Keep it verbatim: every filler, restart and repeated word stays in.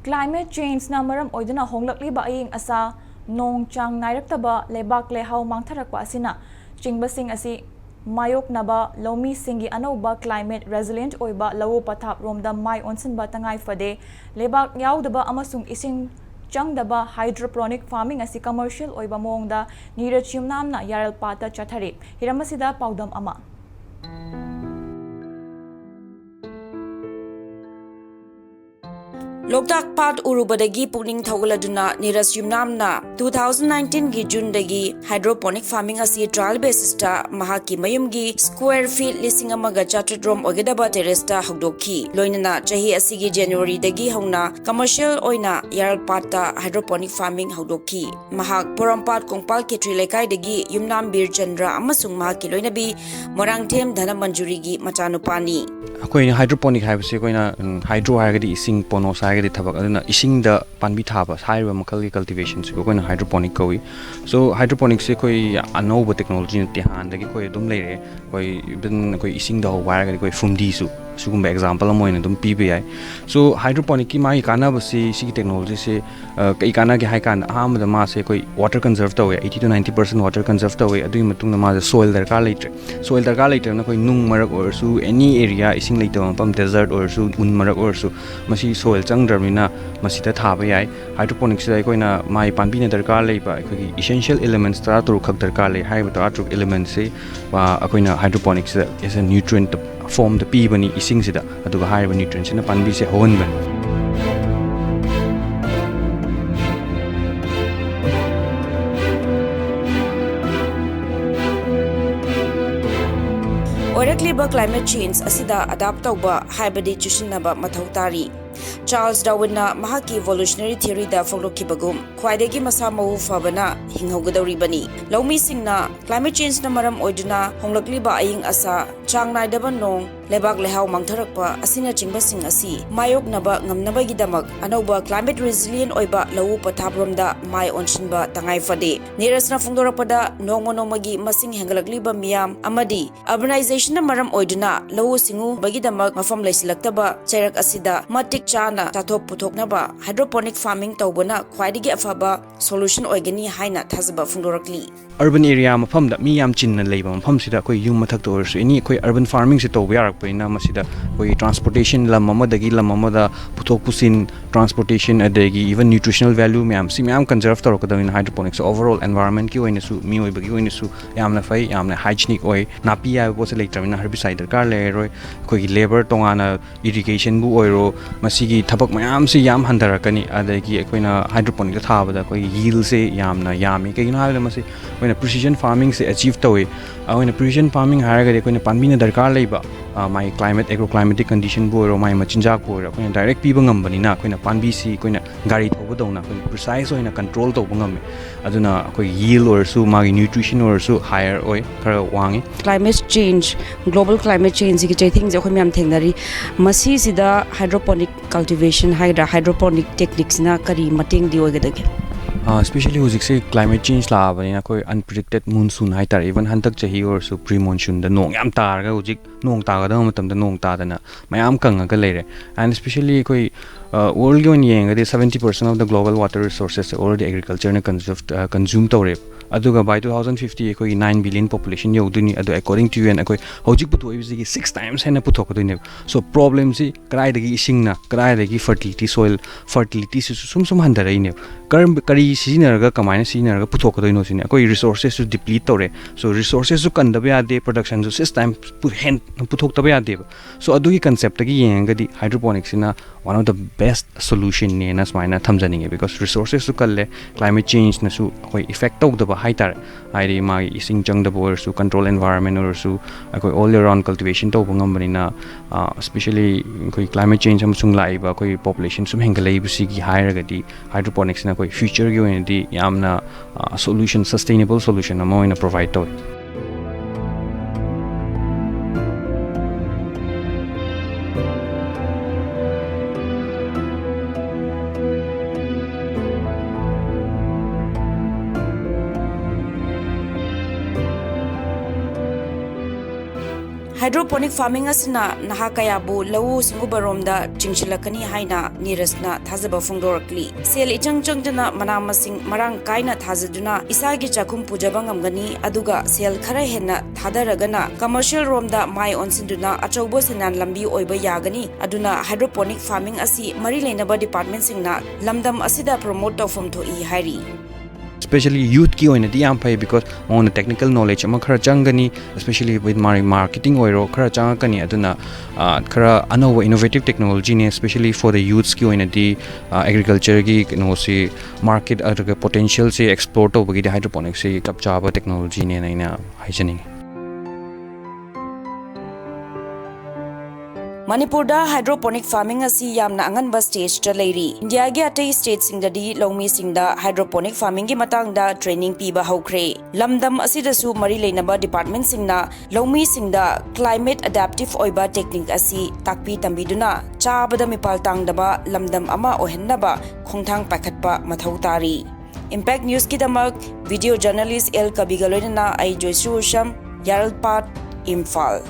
Climate change-ꯅ ꯃꯔꯝ ꯑꯣꯏꯗꯨꯅ ꯍꯣꯡꯂꯛꯂꯤꯕ ꯑꯏꯪ ꯑꯁꯥ, ꯅꯣꯡ ꯆꯥꯡ ꯅꯥꯏꯔꯛꯇꯕ, ꯂꯩꯕꯥꯛ ꯂꯩꯍꯥꯎ ꯃꯥꯡꯊꯔꯛꯄ ꯑꯁꯤꯅ ꯆꯤꯡꯕꯁꯤꯡ ꯑꯁꯤ ꯃꯥꯌꯣꯛꯅꯕ ꯂꯧꯃꯤꯁꯤꯡꯒꯤ ꯑꯅꯧꯕ climate resilient ꯑꯣꯏꯕ ꯂꯧꯎ ꯄꯊꯥꯞ ꯔꯣꯝꯗ ꯃꯥꯏ ꯑꯣꯟꯁꯤꯟꯕ ꯇꯉꯥꯏ ꯐꯗꯦ꯫ ꯂꯩꯕꯥꯛ ꯌꯥꯎꯗꯕ ꯑꯃꯁꯨꯡ ꯏꯁꯤꯡ ꯆꯪꯗꯕ hydroponic farming ꯑꯁꯤ commercial ꯑꯣꯏꯕ ꯃꯑꯣꯡꯗ ꯅꯤꯔꯖ ꯌꯨꯝꯅꯥꯝꯅ ꯌꯥꯔꯜꯄꯥꯠꯇ ꯆꯠꯊꯔꯤ꯫ ꯍꯤꯔꯝ ꯑꯁꯤꯗ ꯄꯥꯎꯗꯝ ꯑꯃ꯫ ꯂꯣꯛꯇꯥꯛ ꯄꯥꯠ ꯎꯔꯨꯕꯗꯒꯤ ꯄꯨꯛꯅꯤꯡ ꯊꯧꯒꯠꯂꯗꯨꯅ Neeraj ꯌꯨꯝꯅꯥꯝꯅ two thousand nineteen-ꯒꯤ June-ꯗꯒꯤ hydroponic farming ꯑꯁꯤ trial basis-ꯇ ꯃꯍꯥꯛꯀꯤ ꯃꯌꯨꯝꯒꯤ square feet ꯂꯤꯁꯤꯡ ꯑꯃꯒ ꯆꯥꯇ꯭ꯔꯦꯠ ꯔꯣꯝ ꯑꯣꯏꯒꯗꯕ terrace-ꯇ ꯍꯧꯗꯣꯛꯈꯤ꯫ ꯂꯣꯏꯅꯅ ꯆꯍꯤ ꯑꯁꯤꯒꯤ January-ꯗꯒꯤ ꯍꯧꯅ commercial ꯑꯣꯏꯅ ꯌꯥꯔꯜꯄꯥꯠꯇ hydroponic farming ꯍꯧꯗꯣꯛꯈꯤ꯫ ꯃꯍꯥꯛ ꯄꯣꯔꯣꯝꯄꯥꯠ ꯀꯣꯡꯄꯥꯜ ꯈꯦꯇ꯭ꯔꯤ ꯂꯩꯀꯥꯏꯗꯒꯤ ꯌꯨꯝꯅꯥꯝ ꯕꯤꯔꯆꯟꯗ꯭ꯔ ꯑꯃꯁꯨꯡ ꯃꯍꯥꯛꯀꯤ ꯂꯣꯏꯅꯕꯤ ꯃꯣꯏꯔꯥꯡꯊꯦꯝ ꯙꯅꯃꯟꯖꯨꯔꯤꯒꯤ ꯃꯆꯥꯅꯨꯄꯥꯅꯤ꯫ ꯑꯩꯈꯣꯏꯅ hydroponic ꯍꯥꯏꯕꯁꯤ ꯑꯩꯈꯣꯏꯅ, ꯎꯝ, hydro ꯍꯥꯏꯔꯒꯗꯤ ꯏꯁꯤꯡ, ponos ꯍꯥꯏꯔꯒꯗꯤ ꯊꯕꯛ, ꯑꯗꯨꯅ ꯏꯁꯤꯡꯗ ꯄꯥꯝꯕꯤ ꯊꯥꯕ ꯍꯥꯏꯔꯤꯕ ꯃꯈꯜꯒꯤ cultivation-ꯁꯤꯕꯨ ꯑꯩꯈꯣꯏꯅ hydroponic ꯀꯧꯏ꯫ So hydroponic-ꯁꯦ ꯑꯩꯈꯣꯏ ꯑꯅꯧꯕ technology ꯅꯠꯇꯦ, ꯍꯥꯟꯅꯗꯒꯤ ꯑꯩꯈꯣꯏ ꯑꯗꯨꯝ ꯂꯩꯔꯦ꯫ ꯑꯩꯈꯣꯏ even ꯑꯩꯈꯣꯏ ꯏꯁꯤꯡꯗ ꯍꯧꯕ ꯍꯥꯏꯔꯒꯗꯤ ꯑꯩꯈꯣꯏ ꯐꯨꯝꯗꯤꯁꯨ ꯁꯤꯒꯨꯝꯕ example ꯑꯃ ꯑꯣꯏꯅ ꯑꯗꯨꯝ ꯄꯤꯕ ꯌꯥꯏ꯫ So hydroponic-ꯀꯤ ꯃꯥꯒꯤ ꯀꯥꯟꯅꯕꯁꯤ, ꯁꯤꯒꯤ technology-ꯁꯦ, ꯑ, ꯀꯩ ꯀꯥꯟꯅꯒꯦ ꯍꯥꯏ ꯀꯥꯟꯗ, ꯑꯍꯥꯟꯕꯗ ꯃꯥꯁꯦ ꯑꯩꯈꯣꯏ water conserve ꯇꯧꯋꯦ, eighty to ninety percent water conserve ꯇꯧꯋꯦ꯫ ꯑꯗꯨꯒꯤ ꯃꯇꯨꯡꯗ ꯃꯥꯁꯦ soil ꯗꯔꯀꯥꯔ ꯂꯩꯇ꯭ꯔꯦ꯫ Soil ꯗꯔꯀꯥꯔ ꯂꯩꯇ꯭ꯔꯕꯅ ꯑꯩꯈꯣꯏ ꯅꯨꯡ ꯃꯔꯛ ꯑꯣꯏꯔꯁꯨ, any area, ꯏꯁꯤꯡ ꯂꯩꯇꯕ ꯃꯐꯝ, desert ꯑꯣꯏꯔꯁꯨ, ꯎꯟ ꯃꯔꯛ ꯑꯣꯏꯔꯁꯨ, ꯃꯁꯤ soil ꯆꯪꯗ꯭ꯔꯕꯅꯤꯅ ꯃꯁꯤꯗ ꯊꯥꯕ ꯌꯥꯏ꯫ Hydroponics-ꯁꯤꯗ ꯑꯩꯈꯣꯏꯅ ꯃꯥꯒꯤ ꯄꯥꯝꯕꯤꯅ ꯗꯔꯀꯥꯔ ꯂꯩꯕ ꯑꯩꯈꯣꯏꯒꯤ essential elements ꯇꯔꯥꯇꯔꯨꯛ ꯈꯛ ꯗꯔꯀꯥꯔ ꯂꯩ꯫ ꯍꯥꯏꯔꯤꯕ ꯇꯔꯥꯇꯔꯨꯛ elements-ꯁꯤ, ꯑ, ꯑꯩꯈꯣꯏꯅ hydroponics-ꯁꯤꯗ as a nutrient form-ꯗ ꯄꯤꯕꯅꯤ ꯏꯁꯤꯡꯁꯤꯗ, ꯑꯗꯨꯒ ꯍꯥꯏꯔꯤꯕ nutrient-ꯁꯤꯅ ꯄꯥꯝꯕꯤꯁꯦ ꯍꯧꯍꯟꯕꯅꯤ꯫ ꯑꯣꯏꯔꯛꯂꯤꯕ climate change ꯑꯁꯤꯗ adapt ꯇꯧꯕ ꯍꯥꯏꯕꯗꯤ ꯆꯨꯁꯤꯟꯅꯕ ꯃꯊꯧ ꯇꯥꯔꯤ꯫ ꯆꯥꯔꯜꯁ ꯗꯥꯔꯋꯤꯟꯅ ꯃꯍꯥꯛꯀꯤ evolutionary theory-ꯗ ꯐꯣꯡꯗꯣꯛꯈꯤꯕꯒꯨꯝ, ꯈ꯭ꯋꯥꯏꯗꯒꯤ ꯃꯁꯥ ꯃꯎ ꯐꯕꯅ ꯍꯤꯡꯍꯧꯒꯗꯧꯔꯤꯕꯅꯤ꯫ ꯂꯧꯃꯤꯁꯤꯡꯅ climate change-ꯅ ꯃꯔꯝ ꯑꯣꯏꯗꯨꯅ ꯍꯣꯡꯂꯛꯂꯤꯕ ꯑꯏꯪ ꯑꯁꯥ, ꯆꯥꯡ ꯅꯥꯏꯗꯕ ꯅꯣꯡ, ꯂꯩꯕꯥꯛ ꯂꯩꯍꯥꯎ ꯃꯥꯡꯊꯔꯛꯄ ꯑꯁꯤꯅꯆꯤꯡꯕꯁꯤꯡ ꯑꯁꯤ ꯃꯥꯌꯣꯛꯅꯕ ꯉꯝꯅꯕꯒꯤꯗꯃꯛ ꯑꯅꯧꯕ climate resilient ꯑꯣꯏꯕ ꯂꯧꯎ ꯄꯊꯥꯞꯔꯣꯝꯗ ꯃꯥꯏ ꯑꯣꯟꯁꯤꯟꯕ ꯇꯉꯥꯏ ꯐꯗꯦ꯫ ꯅꯤꯔꯖꯅ ꯐꯣꯡꯗꯣꯔꯛꯄꯗ, ꯅꯣꯡꯃ ꯅꯣꯡꯃꯒꯤ ꯃꯁꯤꯡ ꯍꯦꯟꯒꯠꯂꯛꯂꯤꯕ ꯃꯤꯌꯥꯝ ꯑꯃꯗꯤ urbanization ꯅ ꯃꯔꯝ ꯑꯣꯏꯗꯨꯅ ꯂꯧꯎ ꯁꯤꯡꯎꯕꯒꯤꯗꯃꯛ ꯃꯐꯝ ꯂꯩꯁꯤꯜꯂꯛꯇꯕ ꯆꯩꯔꯛ ꯑꯁꯤꯗ ꯃꯇꯤꯛ ꯆꯥꯅ ꯆꯥꯊꯣꯛ ꯄꯨꯊꯣꯛꯅꯕ hydroponic farming ꯇꯧꯕꯅ ꯈ꯭ꯋꯥꯏꯗꯒꯤ ꯑꯐꯕ solution ꯑꯣꯏꯒꯅꯤ ꯍꯥꯏꯅ ꯊꯥꯖꯕ ꯐꯣꯡꯗꯣꯔꯛꯂꯤ꯫ Urban area ꯃꯐꯝꯗ ꯃꯤ ꯌꯥꯝ ꯆꯤꯟꯅ ꯂꯩꯕ ꯃꯐꯝꯁꯤꯗ ꯑꯩꯈꯣꯏ ꯌꯨꯝ ꯃꯊꯛꯇ ꯑꯣꯏꯔꯁꯨ ꯑꯦꯅꯤ ꯑꯩꯈꯣꯏ urban farming ꯁꯦ ꯇꯧꯕ ꯌꯥꯔꯛꯄꯅꯤꯅ ꯃꯁꯤꯗ ꯑꯩꯈꯣꯏ transportation ꯂꯝ ꯑꯃꯗꯒꯤ ꯂꯝ ꯑꯃꯗ ꯄꯨꯊꯣꯛ ꯄꯨꯁꯤꯟ, transportation ꯑꯗꯒꯤ even nutritional value ꯃꯌꯥꯝ ꯁꯤ ꯃꯌꯥꯝ conserve ꯇꯧꯔꯛꯀꯗꯕꯅꯤꯅ hydroponics ꯁꯦ overall environment ꯀꯤ ꯑꯣꯏꯅꯁꯨ ꯃꯤꯑꯣꯏꯕꯒꯤ ꯑꯣꯏꯅꯁꯨ ꯌꯥꯝꯅ ꯐꯩ, ꯌꯥꯝꯅ hygienic ꯑꯣꯏ꯫ ꯅꯥꯄꯤ ꯍꯥꯏꯕ ꯄꯣꯠꯁꯦ ꯂꯩꯇ꯭ꯔꯕꯅꯤꯅ herbicide ꯗꯔꯀꯥꯔ ꯂꯩꯔꯔꯣꯏ꯫ ꯑꯩꯈꯣꯏꯒꯤ labour ꯇꯣꯉꯥꯟꯅ irrigation ꯕꯨ ꯑꯣꯏꯔꯣ, ꯃꯁꯤꯒꯤ ꯊꯕꯛ ꯃꯌꯥꯝꯁꯤ ꯌꯥꯝ ꯍꯟꯊꯔꯛꯀꯅꯤ꯫ ꯑꯗꯒꯤ ꯑꯩꯈꯣꯏꯅ hydroponic ꯇ ꯊꯥꯕꯗ ꯑꯩꯈꯣꯏꯒꯤ yield ꯁꯦ ꯌꯥꯝꯅ ꯌꯥꯝꯃꯤ꯫ ꯀꯩꯒꯤꯅꯣ ꯍꯥꯏꯕꯗ ꯃꯁꯤ ꯑꯩꯈꯣꯏꯅ precision farming ꯁꯦ achieve ꯇꯧꯏ꯫ ꯑꯩꯈꯣꯏꯅ precision farming ꯍꯥꯏꯔꯒꯗꯤ ꯑꯩꯈꯣꯏꯅ ꯄꯥꯝꯕꯤꯅ ꯗꯔꯀꯥꯔ ꯂꯩꯕ, ꯑ, ꯃꯥꯒꯤ climate, agroclimatic condition ꯕꯨ ꯑꯣꯏꯔꯣ, ꯃꯥꯒꯤ ꯃꯆꯤꯟꯖꯥꯛꯄꯨ ꯑꯣꯏꯔꯣ, ꯑꯩꯈꯣꯏꯅ direct ꯄꯤꯕ ꯉꯝꯕꯅꯤꯅ ꯑꯩꯈꯣꯏꯅ ꯄꯥꯝꯕꯤꯁꯤ ꯑꯩꯈꯣꯏꯅ ꯒꯥꯔꯤ ꯊꯧꯕꯗꯧꯅ ꯑꯩꯈꯣꯏꯅ precise ꯑꯣꯏꯅ control ꯇꯧꯕ ꯉꯝꯃꯤ꯫ ꯑꯗꯨꯅ ꯑꯩꯈꯣꯏ yield ꯑꯣꯏꯔꯁꯨ, ꯃꯥꯒꯤ nutrition ꯑꯣꯏꯔꯁꯨ higher ꯑꯣꯏ, ꯈꯔ ꯋꯥꯡꯉꯤ꯫ Climate change, global climate change ꯁꯤꯒꯤ ꯆꯩꯊꯦꯡꯁꯦ ꯑꯩꯈꯣꯏ ꯃꯌꯥꯝ ꯊꯦꯡꯅꯔꯤ꯫ ꯃꯁꯤꯁꯤꯗ hydroponic cultivation ꯍꯥꯏꯒꯗ꯭ꯔꯥ, hydroponic technique ꯁꯤꯅ ꯀꯔꯤ ꯃꯇꯦꯡꯗꯤ ꯑꯣꯏꯒꯗꯒꯦ? ꯑ, especially ꯍꯧꯖꯤꯛꯁꯦ climate change ꯂꯥꯛꯑꯕꯅꯤꯅ ꯑꯩꯈꯣꯏ unpredicted monsoon ꯍꯥꯏꯇꯥꯔꯦ, even ꯍꯟꯗꯛ ꯆꯍꯤ ꯑꯣꯏꯔꯁꯨ pre monsoon ꯗ ꯅꯣꯡ ꯌꯥꯝ ꯇꯥꯔꯒ ꯍꯧꯖꯤꯛ ꯅꯣꯡ ꯇꯥꯒꯗꯕ ꯃꯇꯝꯗ ꯅꯣꯡ ꯇꯥꯗꯅ ꯃꯌꯥꯝ ꯀꯪꯉꯒ ꯂꯩꯔꯦ꯫ And especially ꯑꯩꯈꯣꯏ, ꯑ, world ꯒꯤ ꯑꯣꯏꯅ ꯌꯦꯡꯉꯒꯗꯤ seventy percent of the global water resources say already agriculture ꯅ conserve, ꯑ, consume ꯇꯧꯔꯦꯕ꯫ ꯑꯗꯨꯒ by two thousand fifty ꯑꯩꯈꯣꯏꯒꯤ nine billion population ꯌꯧꯗꯣꯏꯅꯤ꯫ ꯑꯗꯣ according to U N ꯑꯩꯈꯣꯏ ꯍꯧꯖꯤꯛ ꯄꯨꯊꯣꯛꯏꯕꯁꯤꯒꯤ six times ꯍꯦꯟꯅ ꯄꯨꯊꯣꯛꯀꯗꯣꯏꯅꯦꯕ꯫ So problem ꯁꯤ ꯀꯗꯥꯏꯗꯒꯤ ꯏꯁꯤꯡꯅ, ꯀꯗꯥꯏꯗꯒꯤ fertility soil, fertility ꯁꯤꯁꯨ ꯁꯨꯝ ꯁꯨꯝ ꯍꯟꯊꯔꯛꯏꯅꯦꯕ꯫ ꯀꯔꯝꯕ, ꯀꯔꯤ ꯁꯤꯖꯤꯟꯅꯔꯒ, ꯀꯃꯥꯏꯅ ꯁꯤꯖꯤꯟꯅꯔꯒ ꯄꯨꯊꯣꯛꯀꯗꯣꯏꯅꯣ ꯁꯤꯅꯤ꯫ ꯑꯩꯈꯣꯏ resources ꯁꯨ deplete ꯇꯧꯔꯦ꯫ So resources ꯁꯨ ꯀꯟꯗꯕ ꯌꯥꯗꯦ, production ꯁꯨ six times ꯄꯨ-, ꯍꯦꯟ-, ꯄꯨꯊꯣꯛꯇꯕ ꯌꯥꯗꯦꯕ꯫ So ꯑꯗꯨꯒꯤ concept ꯇꯒꯤ ꯌꯦꯡꯉꯒꯗꯤ hydroponics ꯁꯤꯅ one of the best solution ꯅꯦꯅ ꯁꯨꯃꯥꯏꯅ ꯊꯝꯖꯅꯤꯡꯉꯦ, because resources ꯁꯨ ꯀꯜꯂꯦ, climate change ꯅꯁꯨ ꯑꯩꯈꯣꯏ effect ꯇꯧꯗꯕ ꯍꯥꯏꯇꯥꯔꯦ꯫ ꯍꯥꯏꯗꯤ ꯃꯥꯒꯤ ꯏꯁꯤꯡ ꯆꯪꯗꯕ ꯑꯣꯏꯔꯁꯨ, control environment ꯑꯣꯏꯔꯁꯨ, ꯑꯩꯈꯣꯏ all year round cultivation ꯇꯧꯕ ꯉꯝꯕꯅꯤꯅ, ꯑ, especially ꯑꯩꯈꯣꯏ climate change ꯑꯃꯁꯨꯡ ꯂꯥꯛꯏꯕ ꯑꯩꯈꯣꯏ population ꯁꯨꯝ ꯍꯦꯟꯒꯠꯂꯛꯏꯕꯁꯤꯒꯤ ꯍꯥꯏꯔꯒꯗꯤ hydroponics ꯅ ꯑꯩꯈꯣꯏ future ꯒꯤ ꯑꯣꯏꯅꯗꯤ ꯌꯥꯝꯅ, ꯑ, solution, sustainable solution ꯑꯃ ꯑꯣꯏꯅ provide ꯇꯧꯋꯤ꯫ Hydroponic farming ꯑꯁꯤꯅ ꯅꯍꯥ ꯀꯌꯥꯕꯨ ꯂꯧꯎ ꯁꯤꯡꯎꯕꯔꯣꯝꯗ ꯆꯤꯡꯁꯤꯜꯂꯛꯀꯅꯤ ꯍꯥꯏꯅ ꯅꯤꯔꯖꯅ ꯊꯥꯖꯕ ꯐꯣꯡꯗꯣꯔꯛꯂꯤ꯫ ꯁꯦꯜ ꯏꯆꯪ ꯆꯪꯗꯅ ꯃꯅꯥ ꯃꯁꯤꯡ ꯃꯔꯥꯡ ꯀꯥꯏꯅ ꯊꯥꯖꯗꯨꯅ ꯏꯁꯥꯒꯤ ꯆꯥꯛꯈꯨꯝ ꯄꯨꯖꯕ ꯉꯝꯒꯅꯤ, ꯑꯗꯨꯒ ꯁꯦꯜ ꯈꯔ ꯍꯦꯟꯅ ꯊꯥꯗꯔꯒꯅ commercial ꯔꯣꯝꯗ ꯃꯥꯏ ꯑꯣꯟꯁꯤꯟꯗꯨꯅ ꯑꯆꯧꯕ ꯁꯦꯟꯗꯥꯟ ꯂꯝꯕꯤ ꯑꯣꯏꯕ ꯌꯥꯒꯅꯤ꯫ ꯑꯗꯨꯅ hydroponic farming ꯑꯁꯤ ꯃꯔꯤ ꯂꯩꯅꯕ department ꯁꯤꯡꯅ ꯂꯝꯗꯝ ꯑꯁꯤꯗ promote ꯇꯧꯐꯝ ꯊꯣꯛꯏ ꯍꯥꯏꯔꯤ꯫ Especially youth ꯀꯤ ꯑꯣꯏꯅꯗꯤ ꯌꯥꯝ ꯐꯩ, because ꯃꯉꯣꯟꯗ technical knowledge ꯑꯃ ꯈꯔ ꯆꯪꯒꯅꯤ, especially with ꯃꯥꯒꯤ marketing ꯑꯣꯏꯔꯣ ꯈꯔ ꯆꯪꯉꯛꯀꯅꯤ꯫ ꯑꯗꯨꯅ ꯑ, ꯈꯔ ꯑꯅꯧꯕ innovative technology ꯅꯦ, especially for the youths ꯀꯤ ꯑꯣꯏꯅꯗꯤ ꯑꯦꯒ꯭ꯔꯤꯀꯜꯆꯔꯒꯤ ꯀꯩꯅꯣꯁꯤ market ꯑꯗꯨꯒ potential ꯁꯦ explore ꯇꯧꯕꯒꯤꯗꯤ hydroponic ꯁꯤ ꯆꯞ ꯆꯥꯕ technology ꯅꯦꯅ ꯑꯩꯅ ꯍꯥꯏꯖꯅꯤꯡꯉꯤ꯫ ꯃꯅꯤꯄꯨꯔꯗ hydroponic farming ꯑꯁꯤ ꯌꯥꯝꯅ ꯑꯉꯟꯕ stage ꯇ ꯂꯩꯔꯤ꯫ ꯏꯟꯗꯤꯌꯥꯒꯤ ꯑꯇꯩ state ꯁꯤꯡꯗꯗꯤ ꯂꯧꯃꯤꯁꯤꯡꯗ hydroponic farming ꯒꯤ ꯃꯇꯥꯡꯗ training ꯄꯤꯕ ꯍꯧꯈ꯭ꯔꯦ꯫ ꯂꯝꯗꯝ ꯑꯁꯤꯗꯁꯨ ꯃꯔꯤ ꯂꯩꯅꯕ department ꯁꯤꯡꯅ ꯂꯧꯃꯤꯁꯤꯡꯗ climate adaptive ꯑꯣꯏꯕ technique ꯑꯁꯤ ꯇꯥꯛꯄꯤ ꯇꯝꯕꯤꯗꯨꯅ ꯆꯥꯕꯗ ꯃꯤꯄꯥꯜ ꯇꯥꯡꯗꯕ ꯂꯝꯗꯝ ꯑꯃ ꯑꯣꯏꯍꯟꯅꯕ ꯈꯣꯡꯊꯥꯡ ꯄꯥꯏꯈꯠꯄ ꯃꯊꯧ ꯇꯥꯔꯤ꯫ Impact News ꯀꯤꯗꯃꯛ video journalist ꯑꯦꯜ ꯀꯕꯤꯒ ꯂꯣꯏꯅꯅ ꯑꯩ ꯖꯣꯏꯁ꯭ꯔꯤ ꯎꯁꯝ, ꯌꯥꯔꯜꯄꯥꯠ, ꯏꯝꯐꯥꯜ꯫